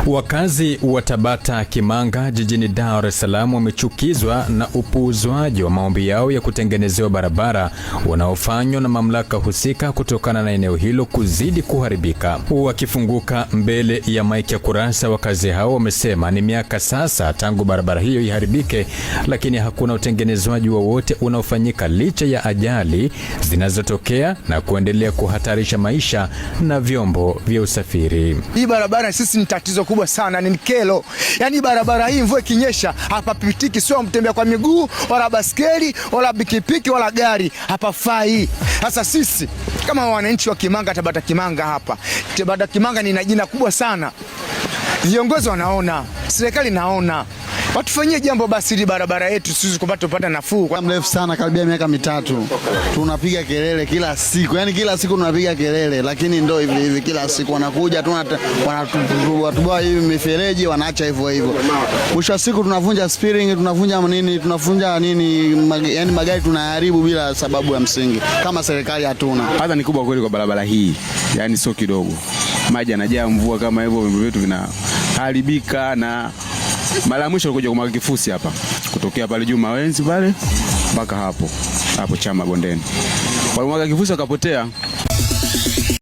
Wakazi wa Tabata Kimanga jijini Dar es Salaam wamechukizwa na upuuzwaji wa maombi yao ya kutengenezewa barabara unaofanywa na mamlaka husika kutokana na eneo hilo kuzidi kuharibika. Wakifunguka mbele ya maiki ya Kurasa, wakazi hao wamesema ni miaka sasa tangu barabara hiyo iharibike, lakini hakuna utengenezwaji wowote unaofanyika licha ya ajali zinazotokea na kuendelea kuhatarisha maisha na vyombo vya usafiri. Hii barabara sisi ni tatizo kubwa sana, ni kero. Yaani barabara hii mvua ikinyesha hapapitiki, sio mtembea kwa miguu wala baskeli wala pikipiki wala gari, hapafai. Sasa sisi kama wananchi wa Kimanga, Tabata Kimanga hapa, Tabata Kimanga ni jina kubwa sana, viongozi wanaona, serikali naona watufanyie jambo basi, ili barabara yetu sisi kupata tupata nafuu. Kwa mrefu sana, karibia miaka 3 tunapiga kelele kila siku, yani kila siku tunapiga kelele, lakini ndo hivi hivi kila siku wanakuja tu wanatuboa hivi mifereji, wanaacha hivyo hivyo. Mwisho wa siku tunavunja steering, tunavunja nini, tunavunja nini, yani magari tunaharibu bila sababu ya msingi. Kama serikali hatuna. Adha ni kubwa kweli kwa barabara hii, yani sio kidogo. Maji yanajaa mvua kama hivyo, vyombo vyetu vinaharibika na mara ya mwisho alikuja kumwaga kifusi hapa kutokea pale juu Mawenzi pale mpaka hapo hapo Chama bondeni, walimwaga kifusi wakapotea.